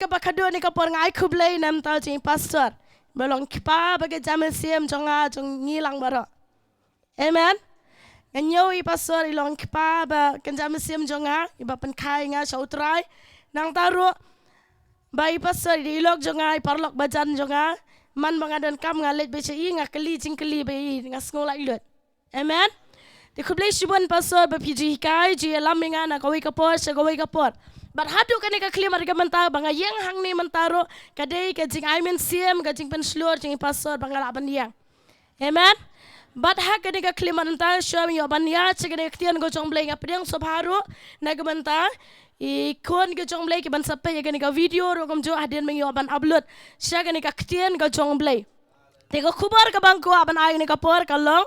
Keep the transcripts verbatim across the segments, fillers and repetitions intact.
kaba khadduh ne ka por nga ai khublei na bynta jong i pastor. Ba long kpa ba ka jingmynsiem jong nga jong ngi lang baroh. Amen. Nga ñiew i pastor i long kpa ba ka jingmynsiem jong nga, i ba pynkha ïa nga sha u Trai. Nangta ruh ba i pastor i lok jong nga, i paralok bajan jong nga. Man ba nga donkam nga leit beit sha i, nga kylli jingkylli beit, nga sngew laitluid. Amen. Te khublei shibun pastor ba phi ju hikai, ju ïalam ïa nga na kawei ka por sha kawei ka por. Bad haduh kane ka khyllipmat ka mynta ba nga ïeng hangne mynta ruh, ka dei ka jingai mynsiem, ka jingpynshlur jong i pastor ba nga lah ban ïeng. Amen. Bad ha kane ka khyllipmat mynta shuwa ïoh ban ïa sha kane ka ktien ka jong Blei, nga pdiang sngewbha ruh na ka bynta i khun ka jong Blei ki ban sa peit ïa kane ka video ruh kumjuh hadien ba ïoh ban upload sha kane ka ktien ka jong Blei. Te ka khubor kaba nga kwah ban ai kane ka por ka long,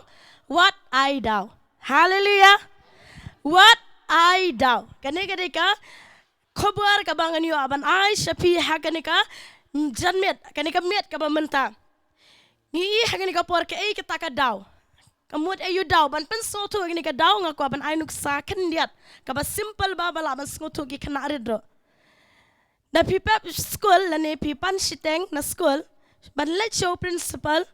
wat ai daw. Haleluia. Wat ai daw. Kane ka dei ka khubor kaba ngan ïoh ban ai sha phi ha kane ka janmiet, kane ka miet kaba mynta. Ngi i ha kane ka por kaei kata ka daw. Ka mut aïu daw, ban pynsngewthuh kane ka daw nga kwah ban ai nuksa khyndiat kaba simple ba ba lah ban sngewthuh ki khynnah rit ruh. Da phi pep skul lane phi pan shiteng na skul, ban leit sha u principal,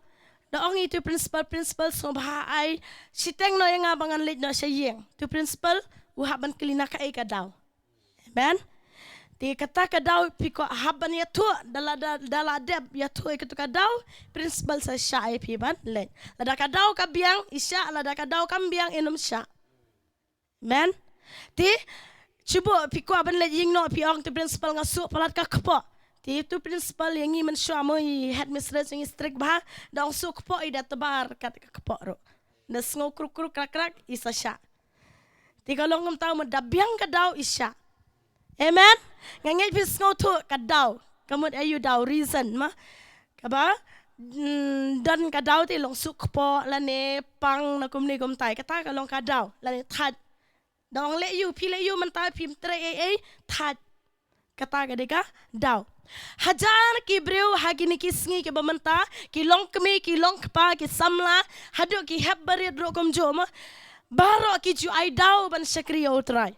da ong ïa utu principal, principal sngewbha ai shiteng noh ïa nga ba ngan leit noh sha ïing. Utu principal u hap ban kylli na kaei ka daw. Amen. Te kata ka daw phi kwah hap ban ïathuh, da la da, da la dep ïathuh ïa katu ka daw, principal sa shah ïa phi ban leit. Lada ka daw ka biang i shah, lada ka daw kam biang in ym shah. Amen. Te shu buh phi kwah ban leit ïing noh phi ong utu principal nga shu palat ka kpoh. Te utu principal ïa ngi mynshuwa mo i headmistress ïa ngi strict bha, da ong shu kpoh i da tbar kat ka kpoh ruh. Da sngew kruk kruk krak krak i sa shah. Te ka long kumta mo da biang ka daw i shah. Amen. Nga ngeit phi sngewthuh ka daw. Ka mut aïu daw reason ma. Kaba, mm, don ka daw te long shu kpoh lane pang na kumne kumtai. Kata ka long ka daw lane thait. Da ong leh ïu, phi leh ïu mynta phim trei ei ei, thait. Kata ka dei ka daw. Hajar ki briew ha kine ki sngi kiba mynta, ki long kmie, ki long kpa, ki samla, haduh ki hep barit ruh kumjuh mo. Baroh ki ju ai daw ban shakri ïa u Trai.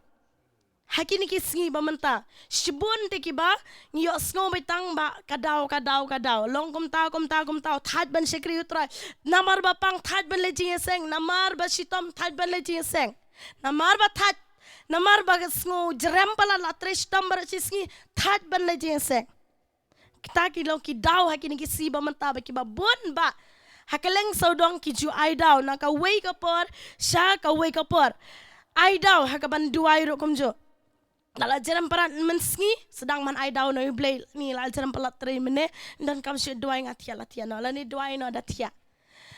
Ha kine ki sngi ba mynta, shibun te kiba ngi ïohsngew beit tang ba ka daw, ka daw, ka daw. Long kumta, kumta, kumta, thait ban shakri ïa u Trai. Namar ba pang thait ban leit jingïaseng, namar ba shitom thait ban leit jingïaseng. Namar ba thait, namar ba sngew jrem palat la trei shitom baroh shi sngi, thait ban leit jingïaseng. Kita ki long ki daw ha kine ki sngi ba mynta ba kiba bun ba ha kylleng sawdong ki ju ai daw na kawei ka por sha kawei ka por. Ai daw ha kaban duwai ruh kumjuh. La la jrem palat mynsngi, sdang ban ai daw na u Blei, ni la jrem palat trei mynne, donkam shu duwai nga thiah la thiah noh, lane duwai noh da thiah.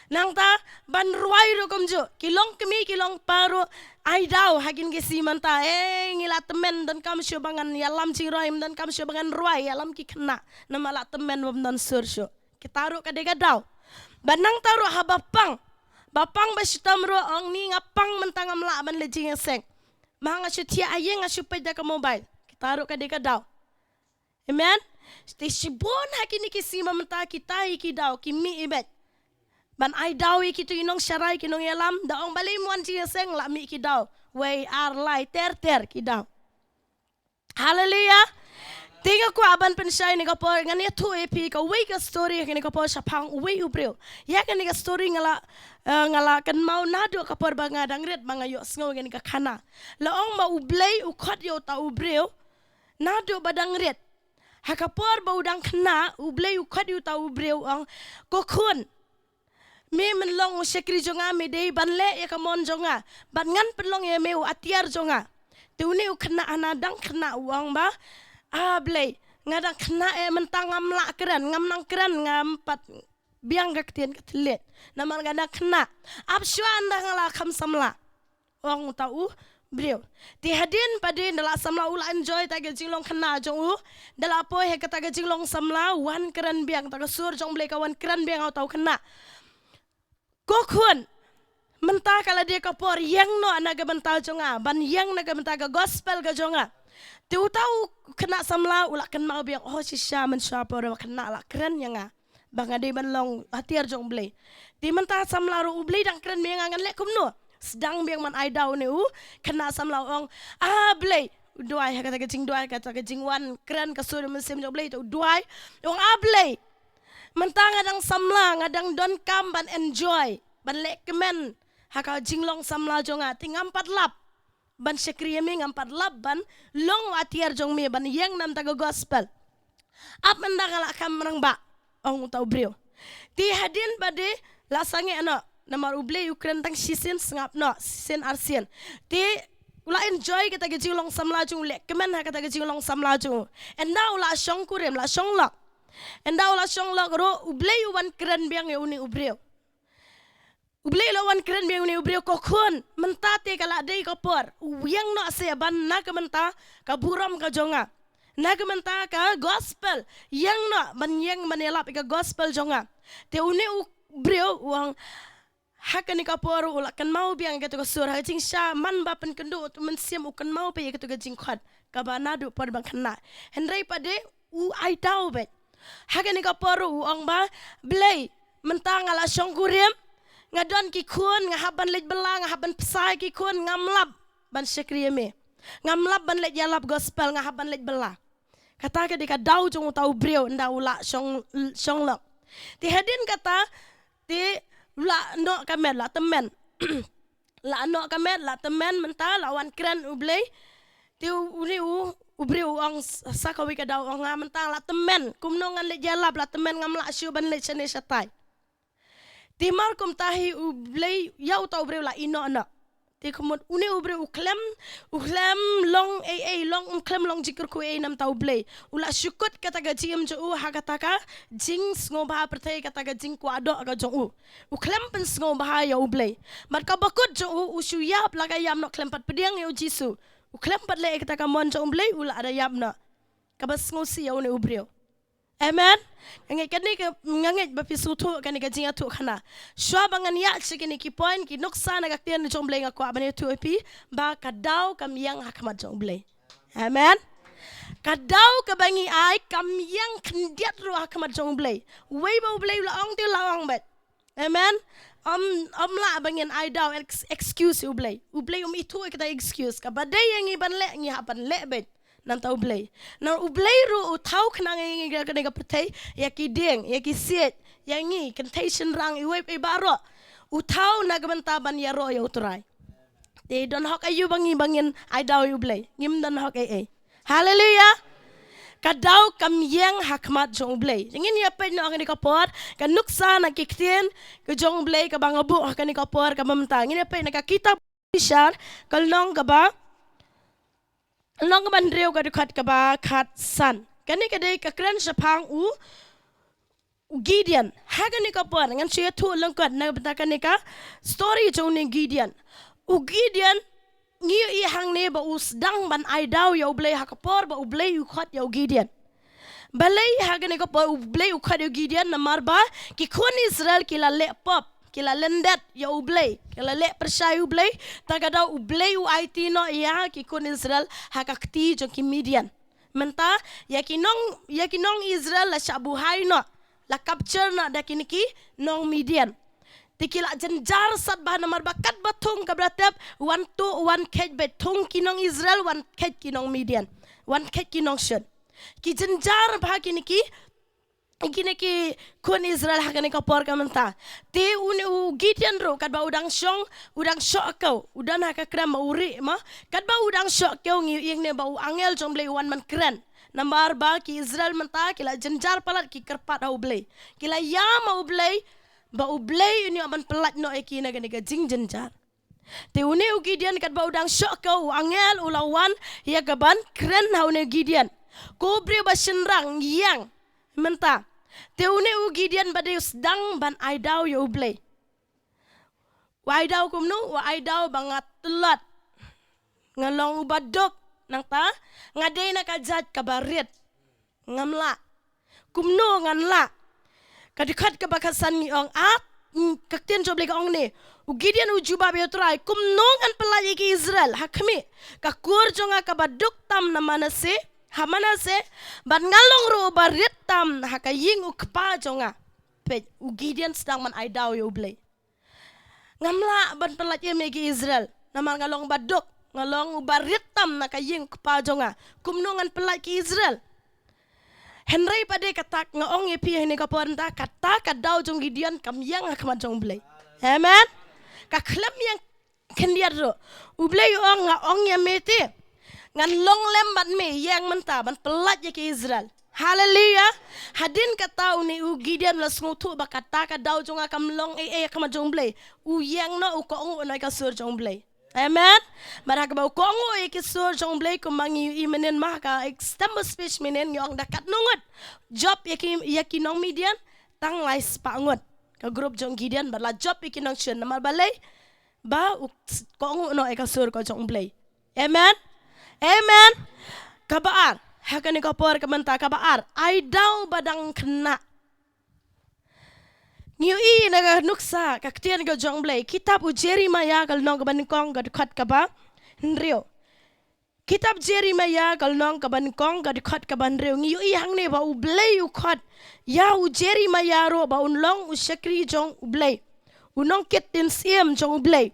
Nangta ban rwai ruh kumjuh, ki long kmie ki long kpa ruh, ai daw ha kine ki sngi mynta, eh, ngi la tymmen, donkam shuh ba ngan ïalam jingrwai, donkam shuh ba ngan rwai ïalam ki khynnah, namar la tymmen bym don sur shuh. Kita ruh ka dei ka daw. Bad nangta ruh haba pang, ba pang ba shitom ruh ong ni nga pang mynta ngam lah ban leit jingïaseng. Ma nga shu thiah ha ïing nga shu peit da ka mobile. Kita ruh ka dei ka daw. Amen. Te shibun ha kine ki sngi ba mynta kita ïa ki daw ki mih i beit. Ban ai daw ïa kito ki nongsharai ki nongïalam, da ong balei ym wan jingïaseng, la mih ki daw. Wei ar lai ter ter ki daw. Haleluia. Te nga kwah ban pynshai ne ka por, ngan ïathuh ïa phi kawei ka story kane ka por shaphang uwei u briew. Ïa kane ka story nga la, eh, nga la kynmaw naduh ka por ba nga dang rit ba nga ïohsngew kane ka khana. La ong ba u Blei u khot ïa uta u briew naduh ba dang rit. Ha ka por ba u dang khynnah, u Blei u khot ïa uta u briew u ong, ko khun, me men long u shakri jong nga, me dei ban leh ïa ka mon jong nga. Bad ngan pynlong ïa me u atiar jong nga. Te une u khynnah hana dang khynnah u ong ba, a Blei, nga dang khynnah eh mynta ngam lah kren, ngam nang kren, ngam pat biang ka ktien ka thylliej. Namar nga dang khynnah. Ap shuwa ynda nga la kham samla. Ong uta u briew. Te hadien pat dien da la samla u la enjoy ta ka jinglong khynnah jong u. Da la poi ha kata ka jinglong samla, wan kren biang, ta ka sur jong Blei ka wan kren biang ha uta u khynnah. Ko khun, mynta ka la dei ka por ïeng noh na ka bynta jong nga, ban ïeng na ka bynta ka gospel ka jong nga. Te uta u khynnah samla u la kynmaw biang, oh shisha mynshuwa por ba khynnah la kren ïa nga. Ba nga dei ban long atiar jong u Blei. Te mynta samla ruh u Blei dang kren biang ïa nga, ngan leh kumno? Sdang biang ban ai daw ne u khynnah samla u ong, a Blei, U duwai ha kata ka jingduwai, kata ka jingwan kren ka sur mynsiem jong U Blei, te u duwai. U ong, A Blei, mynta nga dang samla, nga dang donkam ban enjoy, ban leh kmen ha ka jinglong samla jong nga. Te ngam pat lap ban shakri ïa me, ngam pat lap ban long u atiar jong me, ban ïeng na bynta ka gospel. Ap mynta nga la kham rangbah, ong uta u briew. Te hadien ba dei la sangeh noh, namar U Blei u kren tang shisien sngap noh, shisien arsien. Te u la enjoy kata ka jinglong samla jong u, leh kmen ha kata ka jinglong samla jong u. Ynda u la shongkurim, la shonglok. Ynda u la shonglok ruh, U Blei u wan kren biang ïa une u briew. U Blei u la wan kren biang ïa une u briew, ko khun, mynta te ka la dei ka por. Ïeng noh seh ban na ka bynta ka burom ka jong nga, na ka bynta ka gospel. Ïeng noh ban ïeng ban ïalap ïa ka gospel jong nga. Te une u briew u ong, ha kane ka por u la kynmaw biang ïa kato ka sur, ha ka jingshisha man ba pynkynduh uto u mynsiem u kynmaw pat ïa kato ka jingkhot kaba naduh por ba khynnah. Hynrei pat de u ai daw beit. Ha kane ka por u ong ba, Blei, mynta nga la shongkurim, nga don ki khun, nga hap ban leit bylla, nga hap ban bsa ïa ki khun, ngam lap ban shakri ïa me. Ngam lap ban leit ïalap gospel, nga hap ban leit bylla. Kata ka dei ka daw jong uta u briew ynda u la shong, shonglok. Te hadien kata, te la noh ka met, la tymmen. La noh ka met, la tymmen, mynta la wan kren U Blei. Te u, une u, u briew u ong s-, sa kawei ka daw u ong, nga mynta la tymmen, kumno ngan leit ïalap, la tymmen, ngam lah shuh ban leit shane shatai. Te mar kumta hi U Blei, ïa uta u briew la ïehnoh noh. Te kumno une u briew u khlem, u khlem long ei ei, long, um khlem long jingkyrkhu ei ei na bynta U Blei. U la shu kut kata ka jingim jong u ha kata ka jingsngewbha pyrthei, kata ka jingkwah doh ka jong u. U khlem pynsngewbha ïa U Blei. Bad kaba kut jong u, u shu ïap la ka ïap noh, khlem pat pdiang ïa U Jisu. U khlem pat leh ïa kata ka mon jong U Blei, u la da ïap noh. Kaba sngewsih ïa une u briew. Amen. Nga ngeit kane ka, nga ngeit ba phi sngewthuh kane ka jingïathuhkhana. Shuwa ba ngan ïaid sha kine ki point, ki nuksa na ka ktien jong U Blei, nga kwah ban ïathuh ïa phi ba ka daw kam ïeng ha khmat jong U Blei. Amen. Ka daw kaba ngi ai kam ïeng khyndiat ruh ha khmat jong U Blei. Wei ba U Blei u la ong te u la ong beit. Amen. Ym, ym lah ba ngin ai daw ex-, excuse ïa U Blei. U Blei um ithuh ïa kita excuse. Kaba dei ïa ngi ban leh, ngi hap ban leh beit na bynta U Blei. Na U Blei ruh u thaw khnang ïa ngi ha kane ka pyrthei, ïa ki dieng, ïa ki siej, ïa ngi kynthei shynrang, iwei pa iwei baroh. U thaw na ka bynta ban ïaroh ïa U Trai. Te don hok aïu ba ngi, ba ngin ai daw ïa U Blei? Ngim don hok ei ei. Haleluya. Ka daw kam ïeng ha khmat jong U Blei. Ngin ïa peit noh ha kane ka por ka nuksa na ki ktien ka jong U Blei kaba nga buh ha kane ka por kaba mynta. Ngin ïa peit na ka kitab Bishar, ka lynnong kaba, lynnong kaba hynriew, ka dkhot kaba khatsan. Kane ka dei ka kren shaphang u u Gideon. Ha kane ka por ngan shu ïathuh lyngkot na ka bynta kane ka story jong une Gideon. U Gideon, ngi ïohi hangne ba u sdang ban ai daw ïa U Blei ha ka por ba U Blei u khot ïa u Gideon. Balei ha kane ka por U Blei u khot ïa u Gideon? Namar ba ki khun Israel ki la leh pop, ki la lyndet ïa U Blei, ki la leh pyrshah ïa U Blei. Ta ka daw U Blei u aiti noh ïa ki khun Israel ha ka kti jong ki Midian. Mynta ïa ki nong, ïa ki nong Israel la shah buhai noh, la capture noh da kine ki nong Midian. Te ki la jynjar sat bha namar ba katba thung kaba la tep, wan tuh, wan kheit beit, thung ki nong Israel, wan kheit ki nong Midian, wan kheit ki nongshun. Ki jynjar bha kine ki, kine ki khun Israel ha kane ka por ka mynta. Te une u Gideon ruh katba u dang shong, u dang shoh kew, u don ha ka krem ba u rieh mo. Katba u dang shoh kew ngi ïohi ne ba u angel jong U Blei u wan ban kren. Namar ba ki Israel mynta ki la jynjar palat, ki kyrpad ha U Blei. Ki la ïam ha U Blei ba U Blei un ïoh ban pyllait noh ïa ki na kane ka jingjynjar. Te une u Gideon katba u dang shoh kew, u angel u la wan ïa ka ban kren ha une u Gideon. Ko briew ba shynrang, ïeng mynta. Te une u Gideon ba dei u sdang ban ai daw ïa U Blei. U ai daw kumno? U ai daw ba nga tlot, nga long uba duk, nangta nga dei na ka jait kaba rit. Ngam lah. Kumno ngan lah? Ka dkhot kaba khatsan ngi ong, a, mm, ka ktien jong U Blei ka ong ne, u Gideon u jubab ïa U Trai, kumno ngan pyllait ïa ki Israel ha khmih, ka kur jong nga kaba duk tam na Manasseh, ha Manasseh, bad nga long ruh uba rit tam ha ka ïing u kpa jong nga. Peit, u Gideon sdang ban ai daw ïa U Blei. Ngam lah ban pyllait ïa me ki Israel namar nga long ba duk. Nga long uba rit tam na ka ïing u kpa jong nga. Kumno ngan pyllait ki Israel? Hynrei pat de kata nga ong ïa phi ha kane ka por mynta, kata ka daw jong u Gideon kam ïeng ha khmat jong u Blei. Amen. Ka khlem ïeng khyndiat ruh. U Blei u ong, nga ong ïa me te, ngan long lem bad me, ïeng mynta ban pyllait ïa ki Israel. Haleluya. Hadien kata une u Gideon u la sngewthuh ba kata ka daw jong nga kam long ei ei ha khmat jong u Blei. U ïeng noh, u kohnguh noh ïa ka sur jong u Blei. Amen. Bad haba u kohnguh ïa ki sur jong u Blei, kumba ngi ïohi mynnin ha ka extended speech mynnin, ngi ong da katno ngut jop ïa ki, ïa ki nong Midian? Tang lai spah ngut. Ka group jong u Gideon bad la jop ïa ki nongshun, namar balei? Ba u kohnguh noh ïa ka sur ka jong u Blei. Amen. Amen. Kaba ar, ha kane ka por ka mynta, kaba ar, ai daw ba dang khynnah. Ngi ïohi na ka nuksa ka ktien ka jong u Blei, kitab u Jeremiah ka lynnong kaba nyngkong ka dkhot kaba hynriew. Kitab Jeremiah ka lynnong kaba nyngkong ka dkhot kaba hynriew. Ngi ïohi hangne ba u Blei u khot ïa u Jeremiah ruh ba un long u shakri jong u Blei, u nongkit ktien syiem jong u Blei.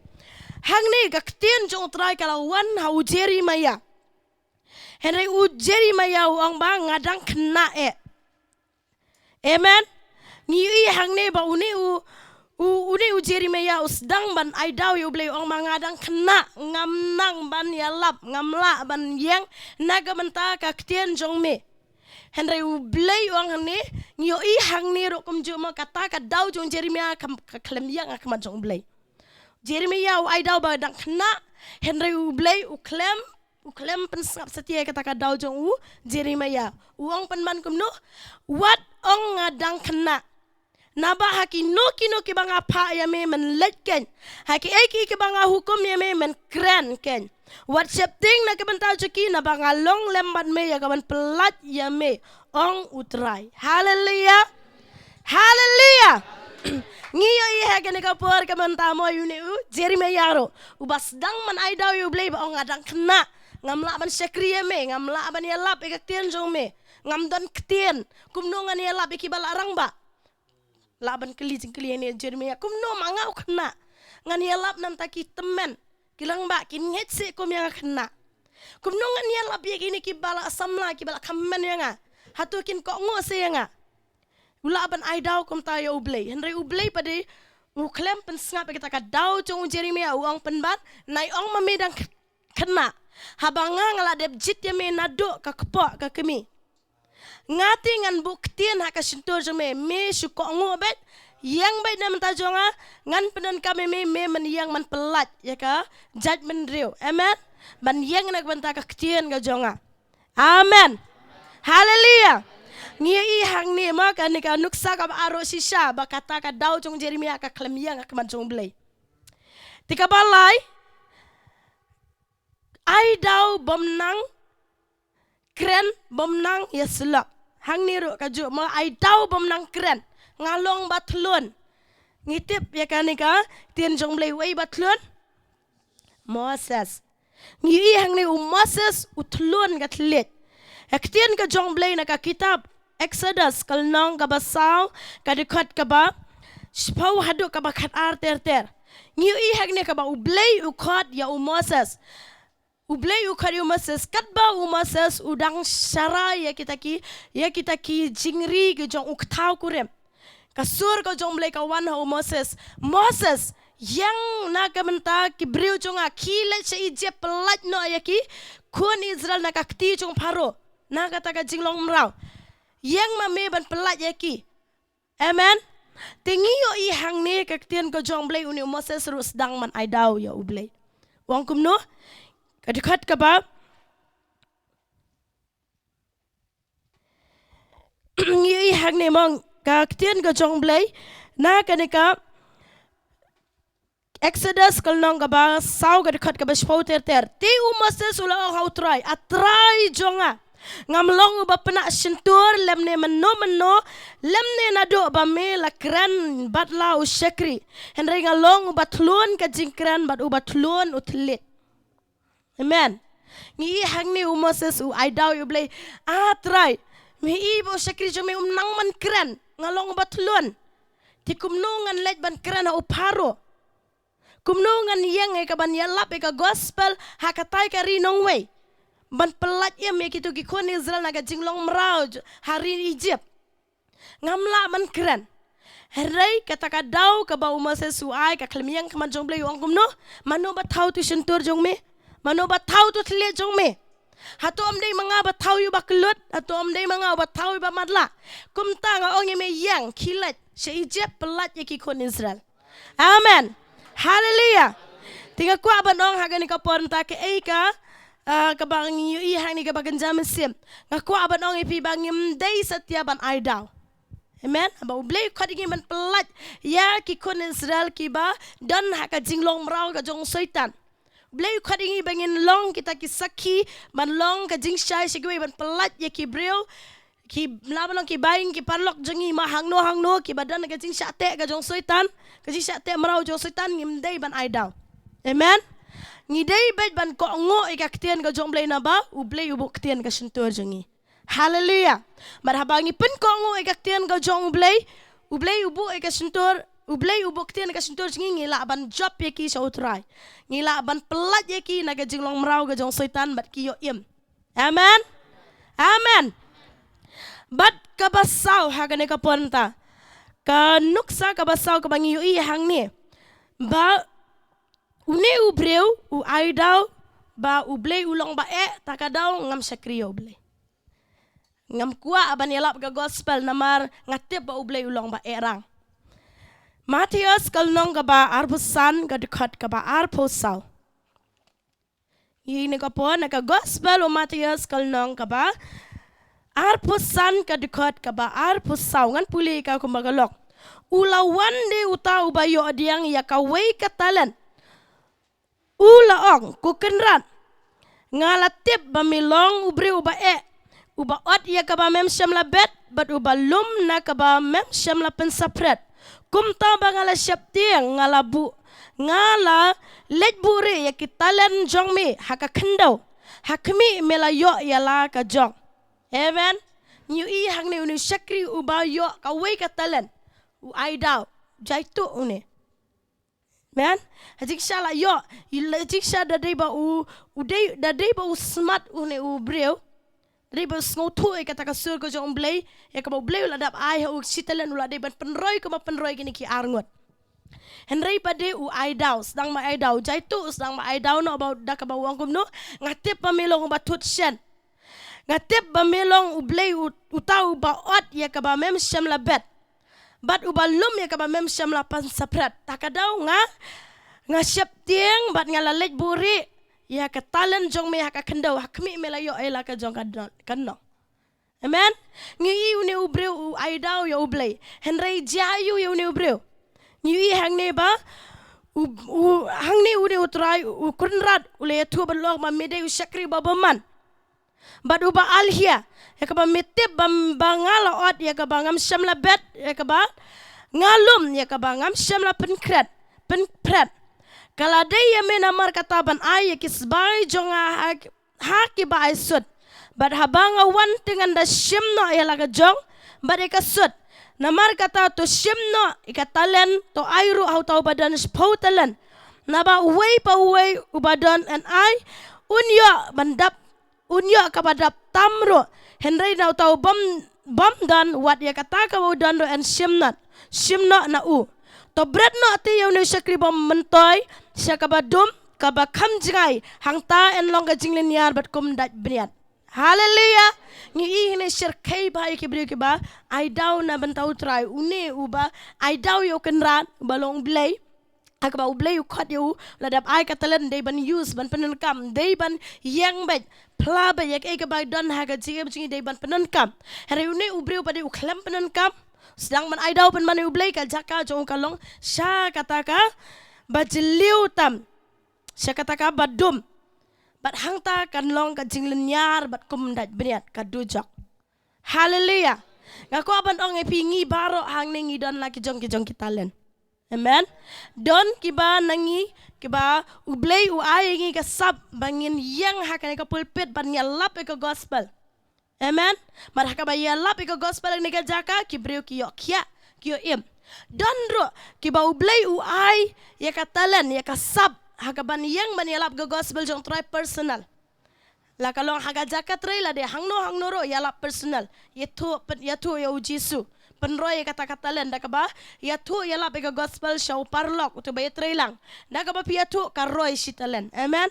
Hangne ka ktien jong u Trai ka la wan ha u Jeremiah. Hynrei u Jeremiah u ong ba nga dang khynnah eh. Amen. Ngi ïohi hangne ba une u, u, une u Jeremiah u sdang ban ai daw ïa u Blei, u ong ba nga dang khynnah, ngam nang ban ïalap, ngam lah ban ïeng na ka bynta ka ktien jong me. Hynrei u Blei u ong hangne, ngi ïohi hangne ruh kumjuh mo, kata ka daw jong u Jeremiah kam, ka khlem ïeng ha khmat jong u Blei. Jeremiah u ai daw ba dang khynnah, hynrei u Blei u khlem, u khlem pynsngap satia ïa kata ka daw jong u Jeremiah. U ong pynban kumno? Wat ong nga dang khynnah. Naba ha kino kino kiba nga phah ïa me men leit kein. Ha kiei kiei kiba nga hukum ïa me men kren kein. Wat sheptieng na ka bynta jong ki, naba nga long lem bad me ïa kaban pyllait ïa me, ong u Trai. Haleluya. Haleluya. Ngi ïohi ha kane ka por ka mynta mo ïa une u Jeremiah ruh, uba sdang ban ai daw ïa u Blei ba ong nga dang khynnah. Ngam lah ban shakri ïa me, ngam lah ban ïalap ïa ka ktien jong me. Ngam don ktien. Kumno ngan ïalap ïa kiba la rangbah? Lah ban kylli jingkylli ïa une u Jeremiah, kumno ma nga u khynnah ngan ïalap na bynta ki tymmen, ki rangbah kin ngeit seh kum ïa nga khynnah? Kumno ngan ïalap ïa kine kiba la samla, kiba la kmen ïa nga? Hato kin kohnguh seh ïa nga? U lah ban ai daw kumta ïa u Blei. Hynrei u Blei pat de u khlem pynsngap ïa kata ka daw jong u Jeremiah, u ong pynban, nai ong ma me dang khynnah, haba nga nga la dep jied ïa me naduh ka kpoh ka kmie. Nga te ngan buh ktien ha ka shyntur jong me, me shu kohnguh beit, ïeng beit na bynta jong nga, ngan pyndonkam ïa me, me men ïeng men pyllait ïa ka jaitbynriew. Amen. Ban ïeng na ka bynta ka ktien ka jong nga. Amen. Haleluya. Ngi ïohi hangne mo kane ka nuksa kaba ar ruh shisha ba kata ka daw jong u Jeremiah ka khlem ïeng ha khmat jong u Blei. Te kaba lai, ai daw bym nang kren, bym nang ïasyllok. Hangne ruh kajuh mo, ai daw bym nang kren. Nga long ba thlun. Ngi tip ïa kane ka ktien jong u Blei, uei ba thlun? Moses. Ngi ïohi hangne u Moses u thlun ka thylliej. Ka ktien ka jong u Blei na ka kitab Exodus ka lynnong kaba saw ka dkhot kaba shiphew haduh kaba khatar ter ter. Ngi ïohi hangne kaba u Blei u khot ïa u Moses. U Blei u khot ïa u Moses, katba u Moses u dang sharai ïa kita ki, ïa kita ki jingri ki jong u kthaw kurim. Ka sur ka jong u Blei ka wan ha u Moses. Moses, ïeng na ka bynta ki briew jong nga, khie leit sha Ijipt, pyllait noh ïa ki khun Israel na ka kti jong u Pharaoh, na kata ka jinglong mraw. Ïeng ma me ban pyllait ïa ki. Amen. Te ngi ïohi hangne ka ktien ka jong u Blei, une u Moses ruh sdang ban ai daw ïa u Blei. U ong kumno? Ka dkhot kaba ngi ïohi hangne mo, ka ktien ka jong u Blei na kane ka Exodus ka lynnong kaba saw ka dkhot kaba shiphew ter ter. Te u Moses u la ong ha u Trai, A Trai jong nga, ngam long uba pynah shyntur lymne mynno mynno, lymne naduh ba me la kren bad la u shakri. Hynrei nga long uba thlun ka jingkren bad uba thlun u thylliej. Amen. Ngi ïohi hangne u Moses u ai daw ïa u Blei, A Trai, me i ba u shakri jong me um nang ban kren, nga long uba thlun. Te kumno ngan leit ban kren ha u Pharaoh? Kumno ngan ïeng ïa ka ban ïalap ïa ka gospel ha katai ka ri nongwei, ban pyllait im ïa kito ki khun Israel na ka jinglong mraw j-, ha ri Egypt? Ngam lah ban kren. Hynrei kata ka daw kaba u Moses u ai, ka khlem ïeng khmat jong U Blei, u ong kumno? Mano ba thaw uto u shyntur jong me? Mano ba thaw uto u thylliej jong me? Hato ym dei ma nga ba thaw ïa u ba kyllut? Hato ym dei ma nga ba thaw ïa u ba matlah? Kumta nga ong ïa me, ïeng, khie leit sha Egypt, pyllait ïa ki khun Israel. Amen. Haleluya. Te nga kwah ban ong ha kane ka por mynta kaei ka, ah, kaba ngi ïohi hangne kaba kynja mynsiem. Nga kwah ban ong ïa phi ba ngim dei satia ban ai daw. Amen. Ba U Blei u khot ïa ngi ban pyllait ïa ki khun Israel kiba don ha ka jinglong mraw ka jong u Soitan. U Blei u khot ïa ngi ba ngin long kita ki sakhi, ban long ka jingshai sha kiwei, ban pyllait ïa ki briew, ki, lah ban long ki baing, ki paralok jong ngi, ma hangno hangno kiba don ka jingshah teh ka jong u Soitan, ka jingshah teh mraw jong u Soitan, ngim dei ban ai daw. Amen. Ngi dei beit ban kohnguh ïa ka ktien ka jong U Blei, naba U Blei u buh ktien ka shyntur jong ngi. Haleluya. Bad haba ngi pynkohnguh ïa ka ktien ka jong U Blei, U Blei u buh ïa ka shyntur, U Blei u buh ktien ka shyntur jong ngi, ngi lah ban jop ïa ki sha U Trai. Ngi lah ban pyllait ïa ki na ka jinglong mraw ka jong u Soitan bad ki ïoh im. Amen. Amen. Bad kaba saw ha kane ka por mynta, ka nuksa kaba saw kaba ngi ïohi hangne, ba une u briew u ai daw ba U Blei u long ba eh, ta ka daw ngam shakri ïa U Blei. Ngam kwah ban ïalap ka gospel namar nga tip ba U Blei u long ba eh rang. Mathaios ka lynnong kaba arphew san, ka dkhot kaba arphew saw. Ïa kane ka por na ka gospel u Mathaios ka lynnong kaba arphew san, ka dkhot kaba arphew saw, ngan pule ïa ka kumba ka long. U la wan de uta uba ïoh diang ïa kawei ka talent. U la ong, ko kynrad, nga la tip ba me long u briew uba eh, uba ot ïa kaba mem shym la bet, bad uba lum na kaba mem shym la pynsaphriang. Kumta ba nga la sheptieng, nga la buh, nga la leit buhrieh ïa ki talent jong me ha ka khyndew. Ha khmih me la ïoh ïa la ka jong. Amen. Ngi ïohi hangne une u shakri uba ïoh kawei ka talent, u ai daw, jaituh une. Amen. Ha jingshisha la ïoh, ha jingshisha da dei ba u, u dei, da dei ba u smat une u briew, da dei ba u sngewthuh ïa kata ka sur ka jong U Blei, ïa kaba U Blei u la dep ai ha u shi talent, u la dei ban pynroi kumba pynroi kine ki arngut. Hynrei pat de u ai daw, sdang ba ai daw, jaituh, sdang ba ai daw noh, ba da kaba u ong kumno, nga tip ba me long uba thut shen. Nga tip ba me long U Blei u, uta uba ot ïa kaba mem shym la bet, bad uba lum ïa kaba mem shym la pynsaphriang. Ta ka daw nga, nga sheptieng bad nga la leit buhrieh ïa ka talent jong me ha ka khyndew, ha khmih me la ïoh ïa la ka jong ka don, ka nong. Amen. Ngi ïohi une u briew u ai daw ïa U Blei. Hynrei jia aïu ïa une u briew? Ngi ïohi hangne ba u, u, hangne une u trai, u kynrad, u la ïathuh bad u ong ba me dei u shakri ba bymman. Bad uba alhia, ïa kaba me tip ba, ba nga la ot ïa kaba ngam shym la bet, ïa kaba nga lum ïa kaba ngam shym la pynkhret, pynphriang. Ka la dei ïa me namar kata ban ai ïa ki sbai jong nga ha, ha kiba ai sut. Bad haba nga wan te ngan da shim noh ïa la ka jong, bad ïa ka sut. Namar kata to shim noh ïa ka talent, to ai ruh ha uta uba don shiphew talent. Naba uwei pa uwei uba don yn ai, un ïoh ban dap, un ïoh kaba dap tam ruh. Hynrei na uta u bym, bym don, wat ïa kata kaba u don ruh yn shim noh, shim noh na u. To bret noh te ïa une u shakri ba myntoi sha kaba dum, kaba kham jngai, hangta yn long ka jinglynñiar bad kum dait bniat. Haleluya. Ngi ïohi hangne shyrkhei bha ïa ki briew kiba ai daw na bynta U Trai, une uba ai daw ïa u kynrad uba long U Blei. Ha kaba U Blei u khot ïa u, la dep ai ka talent, dei ban use, ban pyndonkam, dei ban ïeng beit, phla beit ïa kaei kaba don ha ka jingim jong ngi, dei ban pyndonkam. Hynrei une u briew pat de u khlem pyndonkam, sdang ban ai daw pynban ïa U Blei, ka jaka jong u ka long sha kata kaba jylliew tam, sha kata kaba dum. Bad hangta kan long ka jinglynñiar bad kum dait bniat, ka dujok. Haleluya. Nga kwah ban ong ïa phi, ngi baroh hangne ngi don la ki jong ki jong ki talent. Amen. Don kiba na ngi, kiba U Blei u ai ïa ngi ka sap ba ngin ïeng ha kane ka pulpit ban ïalap ïa ka gospel. Amen. Mar ha kaba ïalap ïa ka gospel ha kane ka jaka, ki briew ki ïoh khiah, ki ïoh im. Don ruh kiba U Blei u ai ïa ka talent, ïa ka sap, ha kaban ïeng ban ïalap ka gospel jong U Trai personal. La ka long ha ka jaka trei, lada hangno hangno ruh, ïalap personal. Ïathuh, pyn-, ïathuh ïa U Jisu. Pynroi ïa kata ka talent da kaba ïathuh, ïalap ïa ka gospel sha u paralok, uta uba ïatrei lang. Da kaba phi ïathuh, ka roi shi talent. Amen.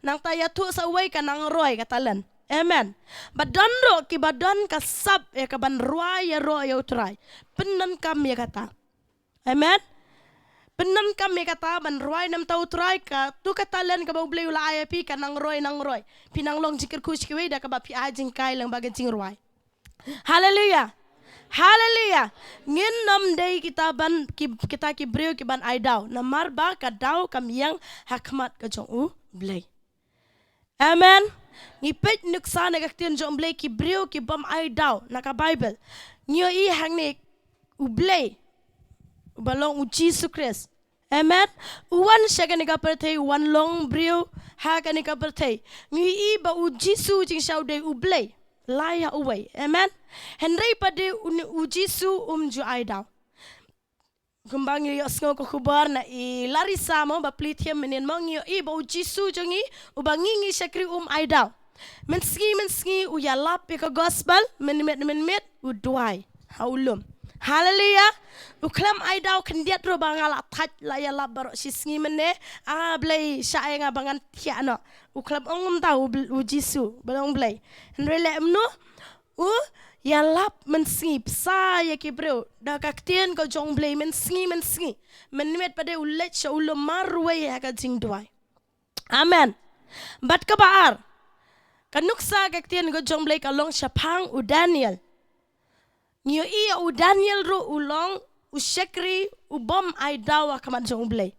Nangta ïathuh sa uwei, ka nang roi ka talent. Amen. Bad don ruh kiba don ka sap ïa kaban rwai ïaroh ïa U Trai. Pyndonkam ïa kata. Amen. Pyndonkam ïa kata ban rwai na bynta U Trai. Katu ka talent kaba U Blei u la ai ïa phi, ka nang roi, nang roi. Phi nang long jingkyrkhu sha kiwei da kaba phi ai jinghikai lyngba ka jingrwai. Haleluya. Haleluya. Ngin nym dei kita ban, ki, kita ki briew kiban ai daw. Namar ba ka daw kam ïeng ha khmat ka jong U Blei. Amen. Ngi peit nuksa na ka ktien jong U Blei, ki briew kibym ai daw na ka Baibl. Ngi ïohi hangne U Blei, uba long U Jisu Khrist. Amen. U wan sha kane ka pyrthei, u wan long briew ha kane ka pyrthei. Ngi ïohi ba U Jisu jingshisha u dei U Blei. Lai ha uwei. Amen. Hynrei pat de une U Jisu um ju ai daw. Kumba ngi ïohsngew ka khubor na i Larissa mo, ba plie thiam mynnin mo, ngi ïohi ba U Jisu jong ngi, uba ngi ngi shakri, um ai daw. Mynsngi mynsngi u ïalap ïa ka gospel, mynmiet mynmiet u duwai ha u lum. Haleluya. U khlem ai daw khyndiat ruh ba nga la thait, la ïalap baroh shi sngi mynne. A Blei, shah ïa nga ba ngan thiah noh. U khlem ong kumta U Bl-, U Jisu, ba long Blei. Hynrei leh kumno? U ïalap mynsngi, bsa ïa ki briew da ka ktien ka jong U Blei mynsngi mynsngi. Mynmiet pat de u leit sha u lum marwei ha ka jingduwai. Amen. Bad kaba ar, ka nuksa ka ktien ka jong U Blei ka long shaphang u Daniel. Ngi ïohi ïa u Daniel ruh u long u shakri, u bym ai daw ha khmat jong U Blei.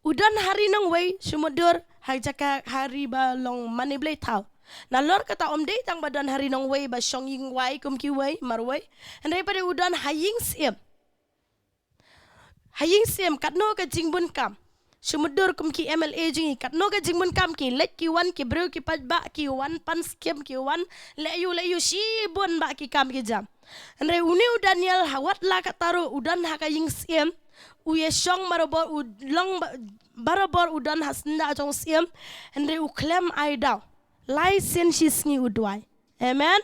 U don ha ri nongwei, shu mutdur ha jaka ha ri ba long mane blei thaw. Nalor kata ym dei tang ba don ha ri nongwei ba shong ïing wai kum kiwei marwei. Hynrei pat de u don ha ïing syiem. Ha ïing syiem, katno ka jingbun kam. Shu mutdur kum ki M L A jong ngi, katno ka jingbun kam, ki leit ki wan, ki briew ki paidbah, ki wan pan skim, ki wan leh aïu leh aïu, shibun bah ki kam ki jam. Hynrei une u Daniel, ha wat la katta ruh u don ha ka ïing syiem, u ïashong barabor, u long ba-, barabor u don ha syndah jong syiem, hynrei u khlem ai daw. Lai sien shi sngi u duwai. Amen.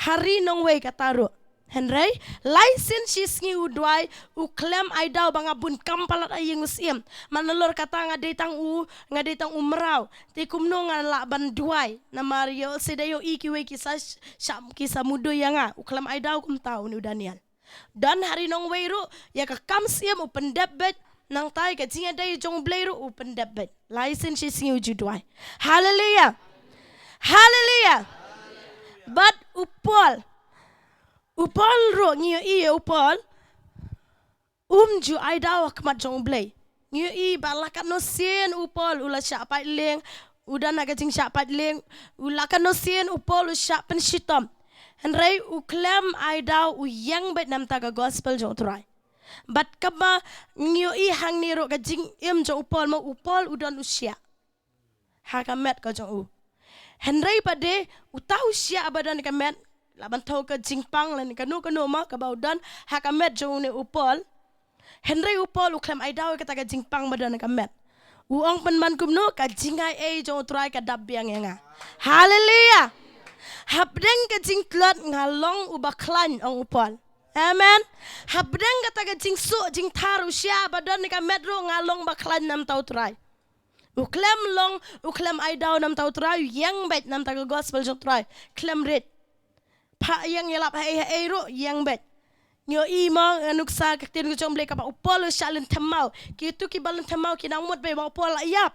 Ha ri nongwei katta ruh. Hynrei lai sien shi sngi u duwai, u khlem ai daw ba nga bun kam palat ha ïing u syiem. Nalor kata nga dei tang u, nga dei tang u mraw. Te kumno ngan lah ban duwai? Namar ïoh sdang ïohi kiwei ki sa sh-, shah, ki sa mutdur ïa nga. U khlem ai daw kumta une u Daniel. Don ha ri nongwei ruh, ïa ka kam syiem u pyndep beit, nangta ïa ka jingïadei jong U Blei ruh u pyndep beit. Lai sien shi sngi u ju duwai. Haleluya. Haleluya. Bad u Paul. U Paul ruh ngi ïohi ïa u Paul. Um ju ai daw ha khmat jong U Blei. Ngi ïohi ba la katno sien u Paul u la shah pait lieng, u don ha ka jingshah pait lieng, u la katno sien u Paul u shah pynshitom. Hynrei u khlem ai daw, u ïeng beit na bynta ka gospel jong U Trai. Bad kaba ngi ïohi hangne ruh ka jingim jong u Paul mo, u Paul u don u shiah ha ka met ka jong u. Hynrei pat de uta u shiah ba don ka met, lah ban thew ka jingpang lane kano kano ma kaba u don ha ka met jong une u Paul. Hynrei u Paul u khlem ai daw ïa kata ka jingpang ba don ha ka met. U ong pynban kumno, ka jingai ei jong U Trai ka dap biang ïa nga. Haleluya. Hapdeng ka jingtlot nga long uba khlaiñ, ong u Paul. Amen. Hapdeng kata ka jingsuk jingthar u shiah ba don ha ka met ruh nga long ba khlaiñ na bynta U Trai. U khlem long, u khlem ai daw na bynta U Trai, u ïeng beit na bynta ka gospel jong U Trai. Khlem rit. Phah ïeng ïalap haei haei ruh, ïeng beit. Ngi ïohi mo, nuksa ka ktien ka jong U Blei kaba u Paul u shah lynthem maw. Kito kiba lynthem maw ki nang mut beit ba u Paul la ïap.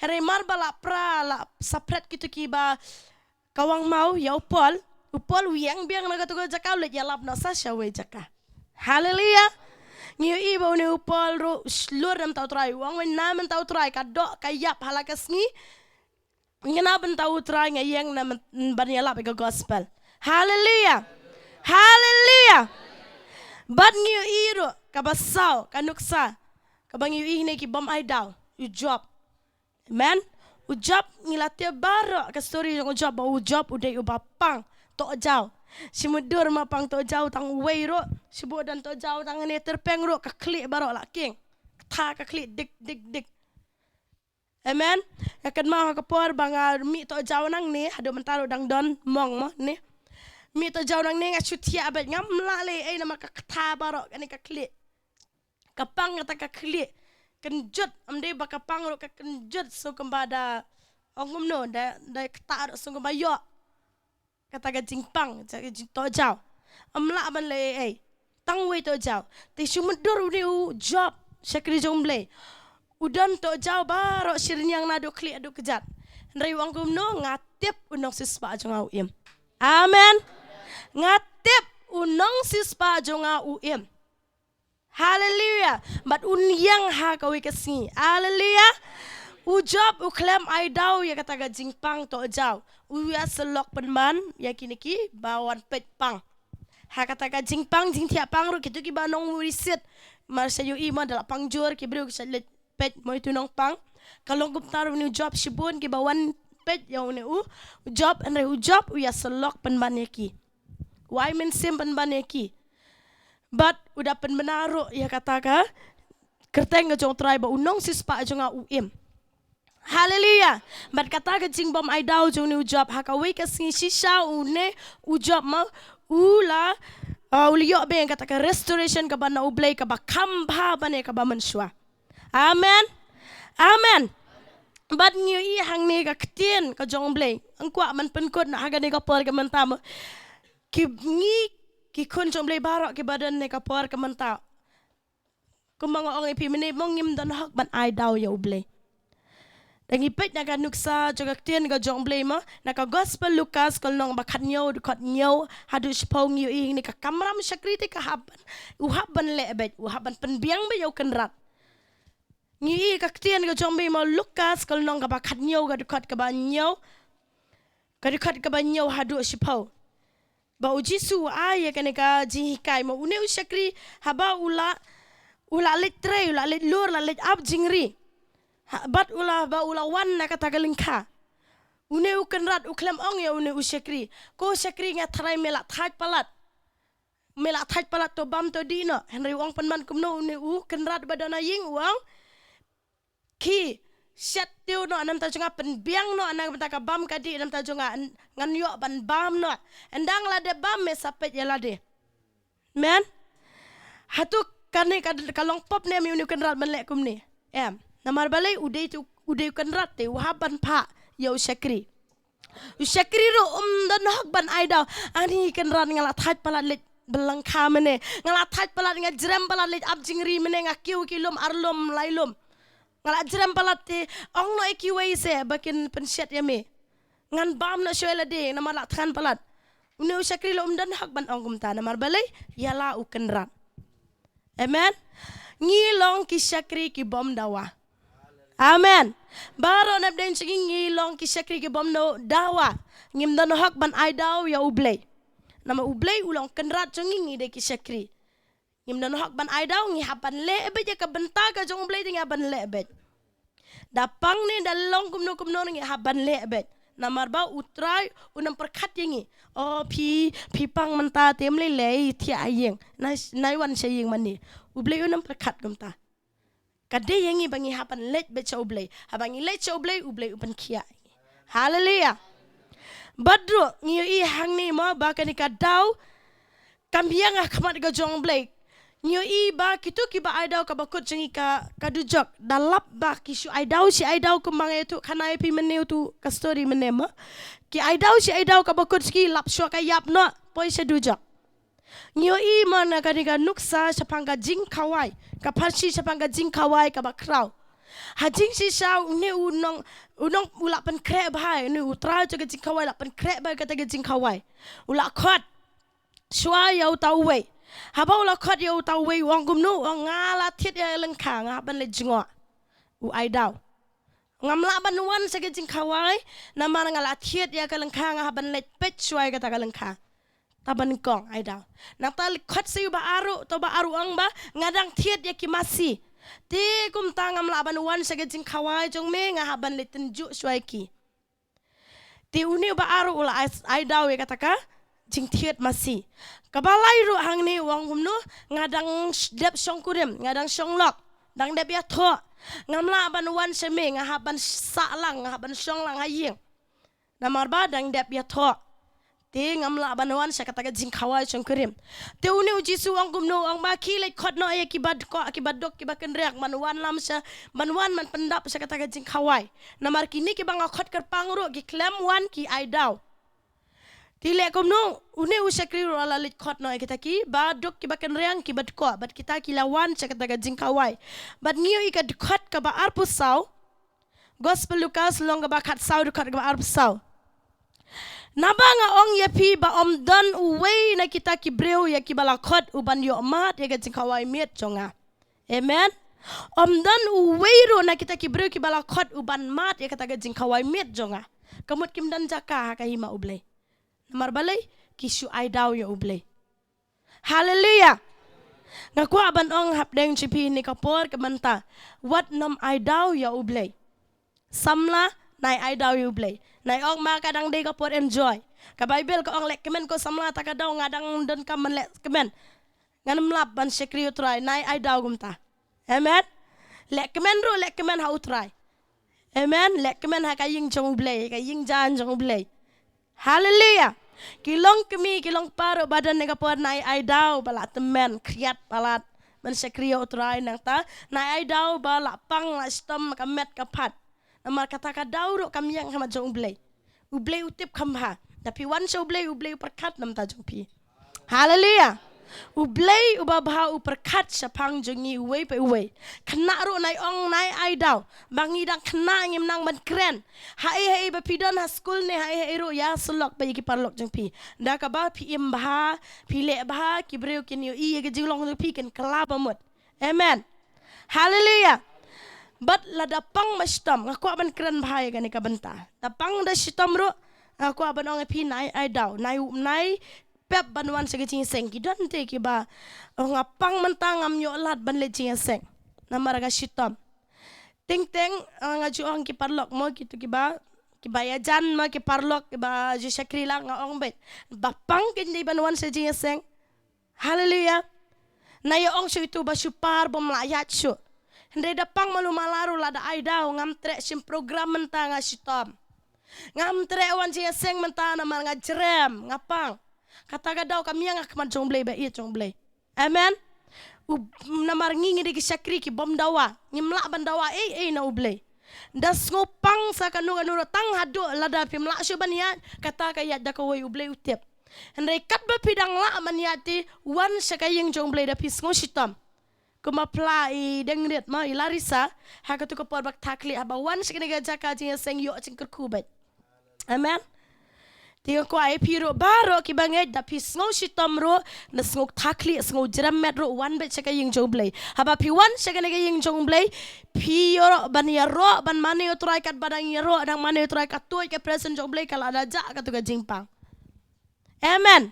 Hynrei mar ba la pra, la sa pret kito kiba kawang maw ïa u Paul, u Paul u ïeng biang na kato ka jaka, u leit ïalap noh sa sha wei jaka. Haleluya. Ngi ïohi ba une u Paul ruh u shlur na bynta U Trai, u ong, na bynta U Trai ka doh ka ïap ha la ka sngi. Nga na bynta U Trai nga ïeng na byn-, ban ïalap ïa ka gospel. Haleluya. Haleluya. Bad ngi ïohi ruh kaba saw, ka nuksa kaba ngi ïohi ne ki bym ai daw, u Job. Amen. U Job, ngi la tip baroh ka story jong u Job, ba u Job u dei uba pang, tohjaw. Shi mutdur ma pang to jaw tang uwei ruh. Shi bun don to jaw tang ne tyrpeng ruh ka khlieh baroh la king. Ka tha ka khlieh dik, dik, dik. Amen. Nga kynmaw ha ka por ba nga mih to jaw nangne, haduh mynta ruh dang don mong mo ne. Mih to jaw nangne nga shu thiah beit ngam lah leh ei namar ka tha baroh kane ka khlieh. Ka pang kata ka khlieh. Kynjut, ym dei ba ka pang ruh ka kynjut sngewbha da ong kumno, da, da ktah ruh sngewbha ïoh. Kata ka jingpang, kata ka jingtohjaw. Ym lah ban leh ei ei. Tang wei tohjaw. Te shu mutdur une u Job, shakri jong U Blei. U don tohjaw baroh shi rynïeng naduh khlieh haduh kjat. Hynrei u ong kumno, nga tip u nongsiewspah jong nga u im. Amen. Nga tip u nongsiewspah jong nga u im. Haleluya. Bad un ïeng ha kawei ka sngi. Haleluya. U Job u khlem ai daw ïa kata ka jingpang tohjaw. U ïasyllok pynban ïa kine kiba wan peit pang. Ha kata ka jingpang, jingthiah pang ruh kito kiba nongwei risit. Mar sha ïohi mo da la pang jur ki briew ki shait leit peit mo itu nongpang. Ka long kumta ruh une u Job, shibun kiba wan peit ïa une u Job, hynrei u Job u ïasyllok pynban ïa ki. U ai mynsiem pynban ïa ki. Bad u da pynbna ruh ïa kata ka kyrteng ka jong U Trai ba u nongsiewspah jong nga u im. Haleluya. Bad kata ka jingbym ai daw jong une u Job, ha kawei ka sngi shisha une u Job ma u la, uh, u la ïoh beiñ kata ka restoration kaba na U Blei kaba kham bha ban ïa kaba mynshuwa. Amen. Amen. Bad ngi ïohi hangne ka ktien ka jong U Blei. Nga kwah ban pynkut na ha kane ka por ka mynta mo. Ki ngi ki khun jong U Blei baroh kiba don ne ka por ka mynta. Kumba nga ong ïa phi mynne mo, ngim don hok ban ai daw ïa U Blei. Da ngi peit na ka nuksa jong ka ktien ka jong U Blei mo, na ka Gospel Lukas ka lynnong ba khathynñiew, dkhot hynñiew haduh shiphew, ngi ïohi hangne ka kamram shakri te ka hap ban, u hap ban leh beit, u hap ban pynbiang beit ïa u kynrad. Ngi ïohi ka ktien ka jong U Blei mo, Lukas ka lynnong kaba khathynñiew, ka dkhot kaba hynñiew, ka dkhot kaba hynñiew haduh shiphew. Ba U Jisu u ai ïa kane ka jinghikai mo, une u shakri haba u la, u la leit trei, u la leit lur, la leit ap jingri. Ha, bad u la, ba u la wan na kata ka lyngkha, une u kynrad u khlem ong ïa une u shakri, ko shakri, nga tharai me la thait palat. Me la thait palat, to bam to dih noh. Hynrei u ong pynban kumno une u kynrad ba don ha ïing, u ong, khie, shet tiew noh na bynta jong nga, pynbiang noh na bynta ka bam ka dih na bynta jong nga, ngan ïoh ban bam noh. Ynda nga la dep bam, me sa peit ïa lade. Amen. Hato kane ka, ka long pop ne em ïa une u kynrad ban leh kumne? Em. Namar balei? U dei tu, u dei u kynrad te u hap ban phah ïa u shakri. U shakri ruh um don hok ban ai daw. Ani kynrad, nga la thait palat leit bad lyngkha mynne. Nga la thait palat, nga jrem palat leit ap jingri mynne, nga kiew ki lum, ar lum, lai lum. Nga la jrem palat te, ong noh ïa kiwei se ba kin pynshet ïa me. Ngan bam noh shuwa lade namar la thngan palat. Une u shakri ruh um don hok ban ong kumta, namar balei? Ïa la u kynrad. Amen. Ngi long ki shakri ki bym dawa. Amen. Baroh napdeng jong ngi ngi long ki shakri ki bym dawa. Ngim don hok ban ai daw ïa U Blei. Namar U Blei u long kynrad jong ngi, ngi dei ki shakri. Ngim don hok ban ai daw, ngi hap ban leh beit ïa ka bynta ka jong U Blei te ngi hap ban leh beit. Da pang ne da long kumno kumno ngi hap ban leh beit. Namar ba U Trai un ym pyrkhat ïa ngi. O phi, phi pang mynta te ym lei lei thiah ha ïing. Nai, nai wan sha ïing mynne. U Blei un ym pyrkhat kumta. Ka dei ïa ngi ba ngi hap ban leit beit sha U Blei. Haba ngi leit sha U Blei, U Blei u pynkhiah. Haleluya. Bad ruh ngi ïohi hangne mo ba kane ka daw kam biang ha khmat ka jong U Blei. Ngi ïohi ba kito kiba ai daw kaba kut jong ngi ka, ka dujok. Da lap ba ki shu ai daw shi ai daw kumba nga ïathuh khana ïa phi mynne, uto ka story mynne mo. Ki ai daw shi ai daw kaba kut, ki lap shuwa ka ïap noh, poi sha dujok. Ngi ïohi mo na kane ka nuksa shaphang ka jingkhawai, ka pharshi shaphang ka jingkhawai kaba khraw. Ha jingshisha une u nong, u nong u la pynkhreh bha, une u trai jong ka jingkhawai la pynkhreh bha kata ka jingkhawai. U la khot shuwa ïa uta uwei. Haba u la khot ïa uta uwei, u ong kumno? U ong, nga la thied ïa ka lyngkha, nga hap ban leit jngoh. U ai daw. Ngam lah ban wan sha ka jingkhawai namar nga la thied ïa ka lyngkha, nga hap ban leit peit shuwa ïa kata ka lyngkha. Ta ban kong ai daw. Nangta la khot sa ïa uba ar ruh, uta uba ar u ong ba nga dang thied ïa ki masi. Te kumta ngam lah ban wan sha ka jingkhawai jong me, nga hap ban leit tynjuh shuwa ïa ki. Te une uba ar ruh u la ai, ai daw ïa kata ka jingthied masi. Kaba lai ruh hangne u ong kumno, nga dang sh-, dep shongkurim, nga dang shonglok, dang dep ïathoh. Ngam lah ban wan sha me, nga hap ban sah lang, nga hap ban shong lang ha ïing. Namar ba dang dep ïathoh. Te ngam lah ban wan sha kata ka jingkhawai shongkurim. Te une u Jisu u ong kumno, u ong ba khie leit khot noh ïa kiba dkoh, kiba duk, kiba kynriang, ban wan lam sha, ban wan ban pyndap sha kata ka jingkhawai. Namar kine kiba nga khot kyrpang ruh ki khlem wan, ki ai daw. Te leh kumno, une u shakri ruh u la leit khot noh ïa kita kiba duk, kiba kynriang, kiba dkoh, bad kita ki la wan sha kata ka jingkhawai. Bad ngi ïohi ka dkhot kaba arphew saw, Gospel Lukas lynnong kaba khatsaw, dkhot kaba arphew saw. Naba nga ong ïa phi ba ym don uwei na kita ki briew ïa kiba la khot uban ïoh mad ïa ka jingkhawai miet jong nga. Amen. Ym don uwei ruh na kita ki briew kiba la khot uban mad ïa kata ka jingkhawai miet jong nga. Ka mut kim don jaka ha ka hima U Blei. Namar balei? Ki shu ai daw ïa U Blei. Haleluia. Nga kwah ban ong hapdeng jong phi ne ka por ka mynta, wat nym ai daw ïa U Blei. Samla, nai ai daw ïa U Blei. Nai ong ma ka dang dei ka por enjoy. Ka Baibl ka ong leh kmen ko samla, ta ka daw nga dang donkam ban leh kmen. Ngan ym lap ban shakri U Trai, nai ai daw kumta. Amen. Leh kmen ruh, leh kmen ha U Trai. Amen. Leh kmen ha ka ïing jong U Blei, ka ïing jan jong U Blei. Haleluia. Ki long kmie, ki long kpa ruh ba don ne ka por nai ai daw ba la tymmen, khriat palat ban shakri ïa U Trai, nangta nai ai daw ba la pang, la shitom ka met ka phad. Namar kata ka daw ruh kam ïeng ha khmat jong U Blei. U Blei u tip kham bha. Da phi wan sha U Blei, U Blei u pyrkhat na bynta jong phi. Haleluia. U Blei uba bha u pyrkhat shaphang jong ngi uwei pa uwei. Khynnah ruh nai ong, nai ai daw. Ba ngi dang khynnah, ngim nang ban kren. Haei haei ba phi don ha skul ne haei haei ruh, ïa sylok bad ïa ki paralok jong phi. Da kaba phi im bha, phi leh bha, ki briew kin ïohi ïa ka jinglong jong phi, kin kylla ba mut. Amen. Haleluia. Bad lada pang ba shitom, nga kwah ban kren bha ïa kane ka bynta. Da pang da shitom ruh, nga kwah ban ong ïa phi, nai ai daw, nai, nai pep ban wan sha ka jingïaseng. Ki don te kiba, oh, nga pang mynta, ngam ïoh lad ban leit jingïaseng namar ka shitom. Teng teng, ah, nga ju ong ki paralok mo, kito kiba, kiba ïajan mo, ki paralok kiba ju shakri lang, nga ong beit, ba pang kin dei ban wan sha jingïaseng. Haleluia. Nai ïa ong shuh ïa uto ba shu par bym lah ïaid shuh. Hynrei da pang malu mala ruh, lada ai daw, ngam treh shim program mynta, nga shitom. Ngam treh wan jingïaseng mynta namar nga jrem, nga pang. Kata ka daw kam ïeng ha khmat jong U Blei, ba ïeit jong U Blei. Amen. U, namar ngi ngi dei ki shakri ki bym dawa. Ngim lah ban dawa ei ei na U Blei. Da sngewpang sa kano kano ruh, tang haduh lada phim lah shuh ban ïaid, kata ka ïaid da kawei, U Blei u tip. Hynrei katba phi dang lah ban ïaid te, wan sha ka ïing jong U Blei da phi sngewshitom. Kumba pla i Dengrit ma, i Larissa, ha kato ka por ba kata khlieh, haba wan sha kane ka jaka jingïaseng, ïoh jingkyrkhu beit. Amen. Te nga kwah ïa phi ruh baroh kiba ngeit, da phi sngewshitom ruh, da sngew kata khlieh, sngew jrem met ruh, wan beit sha ka ïing jong U Blei. Haba phi wan sha kane ka ïing jong U Blei, phi ïoh ruh ban ïaroh, ban mane U Trai, katba dang ïaroh, dang mane U Trai, ka tuid ka presence jong U Blei ka la da jah kato ka jingpang. Amen.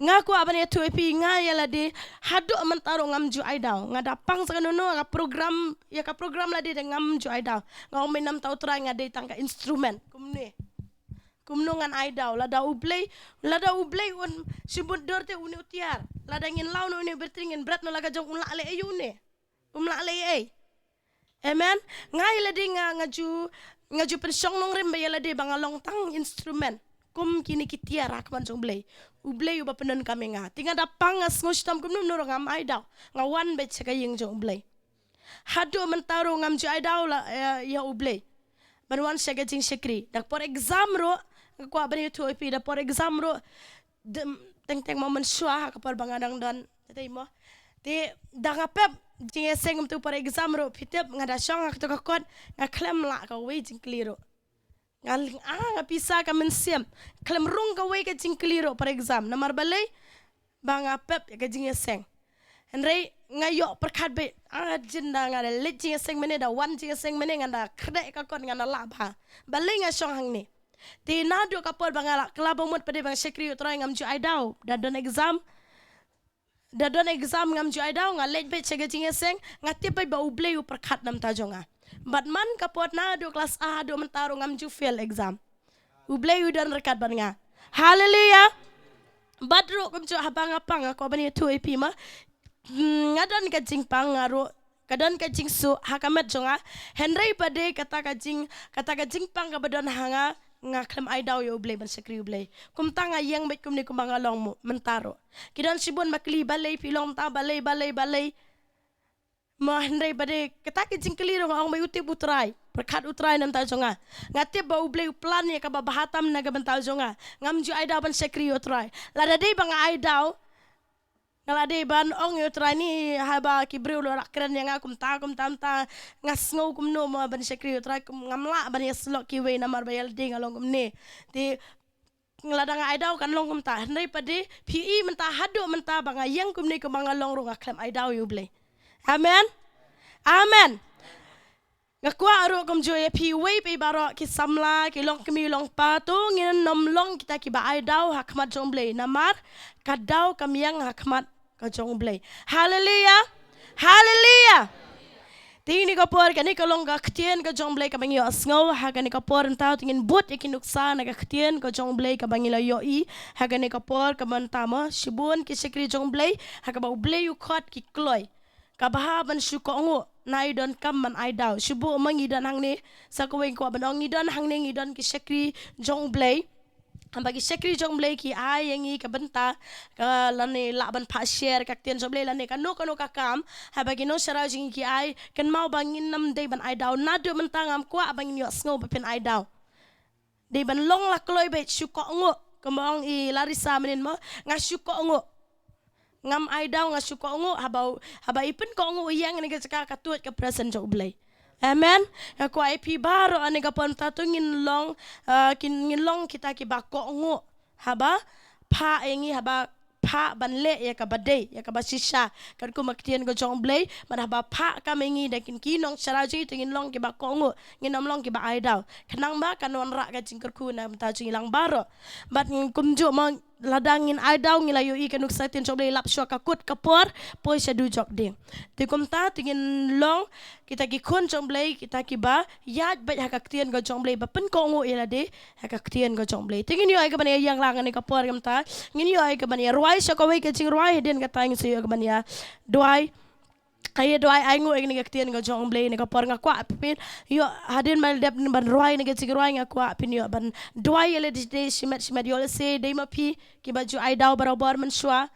Nga kwah ban ïathuh ïa phi, nga ïa lade, haduh mynta ruh ngam ju ai daw. Nga da pang sa kano kano, ka program, ïa ka program lade da ngam ju ai daw. Nga ong mynta U Trai, nga dei tang ka instrument. Kumne. Kumno ngan ai daw, lada U Blei, lada U Blei un shim mutdur te une u tiar. Lada ngin law na une u batri, ngin bret na la ka jong, un lah leh aïu une. Um lah leh ei. Amen. Nga ïa lade nga, nga ju, nga ju pynshong nongrim ba ïa lade ba nga long tang instrument. Kum kine ki tiar ha khmat jong U Blei. U Blei uba pyndonkam ïa nga. Te nga da pang, nga sngewshitom kumno kumno ruh ngam ai daw. Nga wan beit sha ka ïing jong U Blei. Haduh mynta ruh ngam ju ai daw la, eh, ïa U Blei ban wan sha ka jingshakri. Da por exam ruh, nga kwah ban ïathuh ïa phi, da por exam ruh, teng teng mo mynshuwa ha ka por ba nga dang don, te mo. Te da nga pep jingïaseng kumto, por exam ruh, phi tip nga da shong ha kato ka kot, nga khlem lah kawei jingkylli ruh. Nga ling, ah, nga pisa ka mynsiem, khlem rung kawei ka jingkylli ruh, por exam. Namar balei? Ba nga pep ïa ka jingïaseng. Hynrei nga ïoh pyrkhat beit, ah, jin da nga da leit jingïaseng mynne, da wan jingïaseng mynne, ngan da khyrdeh ka kot, ngan da lah bha. Balei nga shong hangne? Te naduh ka por ba nga la kylla ba mut pat de ba nga shakri U Trai, ngam ju ai daw. Da don exam, da don exam, ngam ju ai daw, nga leit beit sha ka jingïaseng, nga tip beit ba U Blei u pyrkhat na bynta jong nga. Bad man ka por naduh klas A haduh mynta ruh ngam ju fail exam. U Blei u don ryngkat bad nga. Haleluia. Bad ruh kumjuh haba nga pang, nga kwah ban ïathuh ïa phi ma. Hmm, nga don ka jingpang, nga ruh ka don ka jingsuk ha ka met jong nga. Hynrei pat de kata ka jing, kata ka jingpang kaba don ha nga, nga khlem ai daw ïa U Blei ban shakri U Blei. Kumta nga ïeng beit kumne kumba nga long mo, mynta ruh. Ki don shibun ba kylli balei phi long mynta, balei, balei, balei. Ma hynrei pat de kata ka jingkylli ruh nga ong beit u tip U Trai, pyrkhat U Trai na bynta jong nga. Nga tip ba U Blei u plan ïa kaba bha tam na ka bynta jong nga. Ngam ju ai daw ban shakri ïa U Trai. Lada dei ba nga ai daw, nga la dei ban ong ïa U Trai ni, haba ki briew la kren ïa nga kumta, kumta, kumta, nga sngew kumno mo ban shakri ïa U Trai, kum, ngam lah ban ïasyllok kiwei namar ba ïa lade nga long kumne. Te lada nga ai daw kan long kumta. Hynrei pat de phi i mynta, haduh mynta ba nga ïeng kumne kumba nga long ruh nga khlem ai daw ïa U Blei. Amen. Amen. Nga kwah ruh kumjuh ïa phi wei phi baroh ki samla, ki longkmie longkpa, to ngin nym long kita kiba ai daw ha khmat jong U Blei namar ka daw kam ïeng ha khmat ka jong U Blei. Haleluya. Haleluya. Te kane ka por, kane ka long ka ktien ka jong U Blei kaba ngi ïohsngew, ha kane ka por mynta te ngin bud ïa ki nuksa na ka ktien ka jong U Blei kaba ngi la ïohi ha kane ka por. Kaba mynta mo, shibun ki shakri jong U Blei, ha kaba U Blei u khot ki kloi. Kaba hap ban shu kohnguh, nai donkam ban ai daw. Shu buh ma ngi don hangne, sa kawei nga kwah ban ong ngi don hangne, ngi don ki shakri jong U Blei. Haba ki shakri jong U Blei ki ai ïa ngi ka bynta, ka lane lah ban phah share ka ktien jong U Blei lane kano kano ka kam, haba ki nongshakri jong ngi ki ai, kynmaw ba ngin nym dei ban ai daw. Naduh mynta ngam kwah ba ngin ïohsngew ba phin ai daw. Dei ban long la kloi beit, shu kohnguh. Kumba ong i Larissa mynnin mo, nga shu kohnguh. Ngam ai daw, nga shu kohnguh, haba, haba i pynkohnguh ïa nga ha kane ka jaka, ka tuid ka presence jong U Blei. Amen. Nga kwah ïa phi baroh ha kane ka por mynta to ngin long, ah, kin, ngin long kita kiba kohnguh. Haba phah ïa ngi, haba phah ban leh ïa kaba dei, ïa kaba shisha. Katkum ka ktien ka jong U Blei, bad haba phah kam ïa ngi da ki nongshakri jong ngi, to ngin long kiba kohnguh, ngin nym long kiba ai daw. Khnang ba kan wanrah ka jingkyrkhu na bynta jong ngi lang baroh. Bad kumjuh mo, lada ngin ai daw, ngi la ïohi ka nuksa ktien jong U Blei, lap shuwa ka kut ka por, poi sha dujok dieng. Te kumta te ngin long kita ki khun jong U Blei, kita kiba ïaid beit ha ka ktien ka jong U Blei, ba pynkohnguh ïa lade ha ka ktien ka jong U Blei. Te ngin ïoh ïa kaban ïa ïeng lang ha kane ka por kumta. Ngin ïoh ïa kaban ïa rwai sha kawei ka jingrwai, hadien kata ngin sa ïoh ïa kaban ïa duwai. Ai ïa duwai, ai nguh ïa kane ka ktien ka jong U Blei ha kane ka por. Nga kwah phin ïoh, hadien ba la dep ban rwai kane ka jingrwai, nga kwah phin ïoh ban duwai ïa lade shimet shimet, ïoh lehse dei ma phi kiba ju ai daw barabor mynshuwa.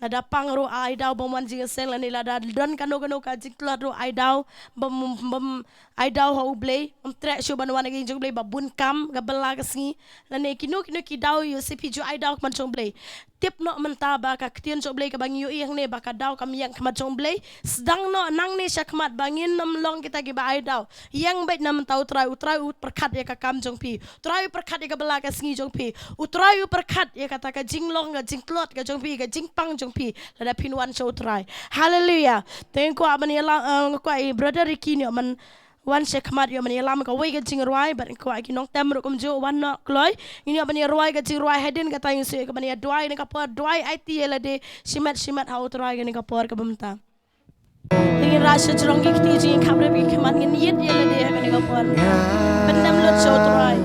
Lada pang ruh, ai daw bym wan jingïaseng, lane lada don kano kano ka jingtlot ruh, ai daw bym, bym ai daw ha U Blei, bym treh shuh ban wan ha ka ïing jong U Blei, ba bun kam ka bylla ka sngi. Lane kino kino ki daw, ïoh lehse phi ju ai daw ha khmat jong U Blei. Tip noh mynta ba ka ktien jong U Blei kaba ngi ïohi hangne ba ka daw kam ïeng ha khmat jong U Blei. Sdang noh nangne shakhmat ba ngin nym long kita kiba ai daw. Ïeng beit na bynta U Trai, U Trai u pyrkhat ïa ka kam jong phi. U Trai u pyrkhat ïa ka bylla ka sngi jong phi. U Trai u pyrkhat ïa kata ka jinglong, ka jingtlot ka jong phi, ka jingpang jong phi, lada phin wan sha U Trai. Haleluya. Te nga kwah ban ïalam, eh, nga kwah i brother Ricky ne ïoh ban wan sha khmat, ïoh ban ïalam kawei ka jingrwai, bad nga kwah ki nongtem ruh kumjuh wan noh kloi. Ngin ïoh ban ïa rwai ka jingrwai, hadien kata ngin sa ïoh ban ïa duwai, ha kane ka por duwai aiti ïa lade shimet shimet ha U Trai ha kane ka por kaba mynta. Te ngin rah sha jrong ki kti jong ngi, kham rep ki khmat, ngin ïit ïa lade ha kane ka por. Pyndem lut sha U Trai.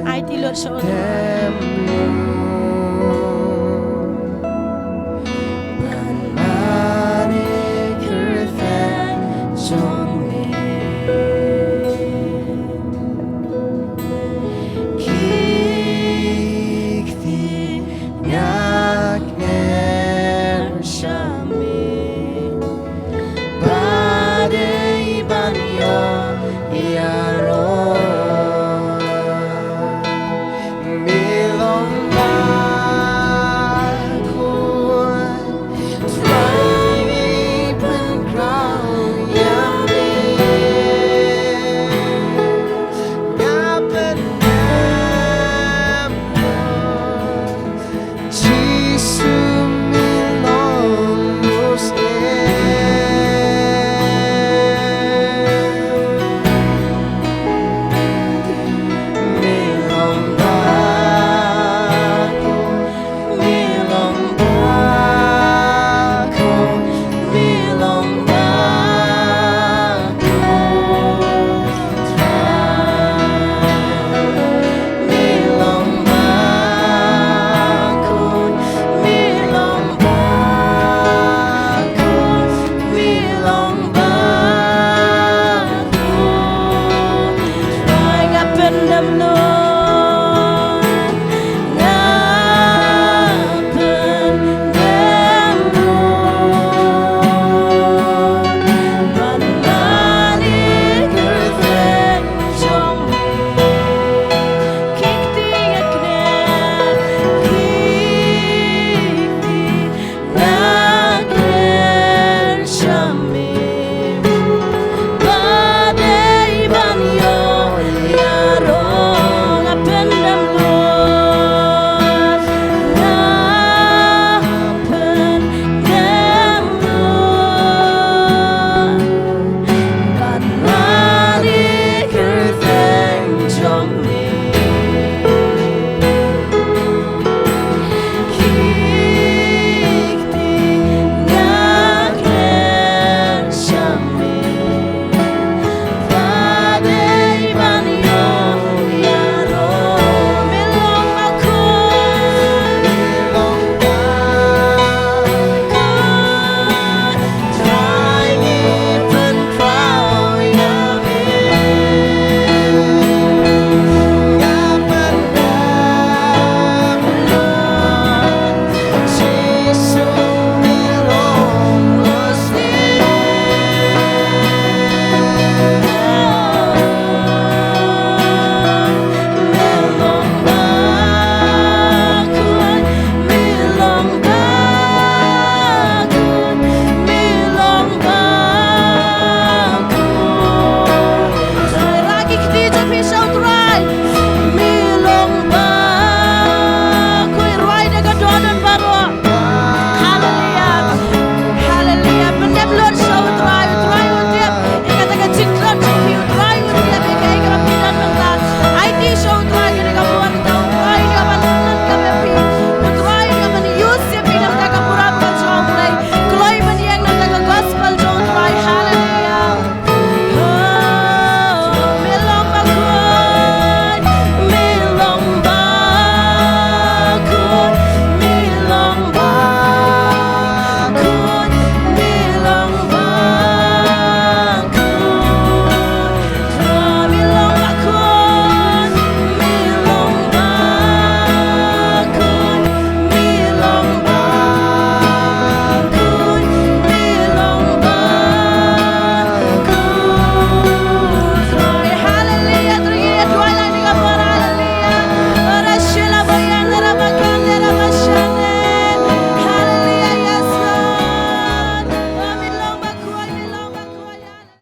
Aiti lut sha U Trai.